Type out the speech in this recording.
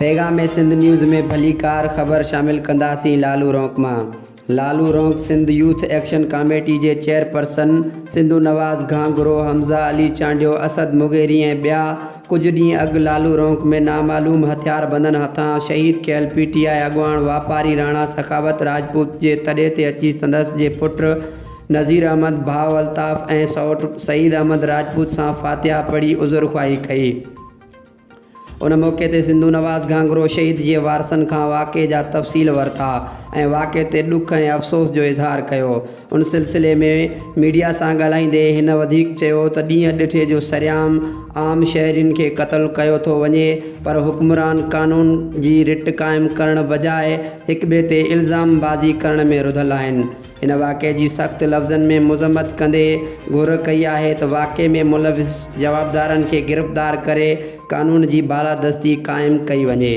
پيغام سنڌ نيوز ۾ ڀليڪار خبر شامل ڪنداسين لالو رونق مان Lalu Raunaq Sindh youth action committee جي چيئرپرسن سنڌو نواز گهانگهرو، حمزه علي چانڊيو، اسد مغيري ۽ ٻيا ڪجهه ڏينهن اڳ لالو رونق ۾ نامعلوم هٿياربندن هٿان شهيد ڪيل پي ٽي آء اڳواڻ واپاري راڻا سخاوت راجپوت جي تڏي تي اچي سندس جي پٽ نذير احمد، ڀاء الطاف ۽ سئوٽ سعيد احمد راجپوت سان فاتحه پڙهي عذرخواهي ڪئي. ان موقعي تي سنڌو نواز گهانگهرو شهيد جي وارثن کان واقعي جا تفصيل ورتا ۽ واقعي تي ڏک ۽ افسوس جو اظهار ڪيو. ان سلسلي ۾ ميڊيا سان ڳالهائيندي هن وڌيڪ چيو ته ڏينهن ڏٺي جو سرعام عام شهرين کي قتل ڪيو ٿو وڃي پر حڪمران قانون جي رٽ قائم ڪرڻ بجاء هڪٻئي تي الزام بازي ڪرڻ ۾ رڌل آهن. هن واقعي جي سخت لفظن ۾ مذمت ڪندي گهر ڪئي آهي ته واقعي ۾ ملوث جوابدارن کي گرفتار ڪري قانون جي بالادستي قائم ڪئي وڃي.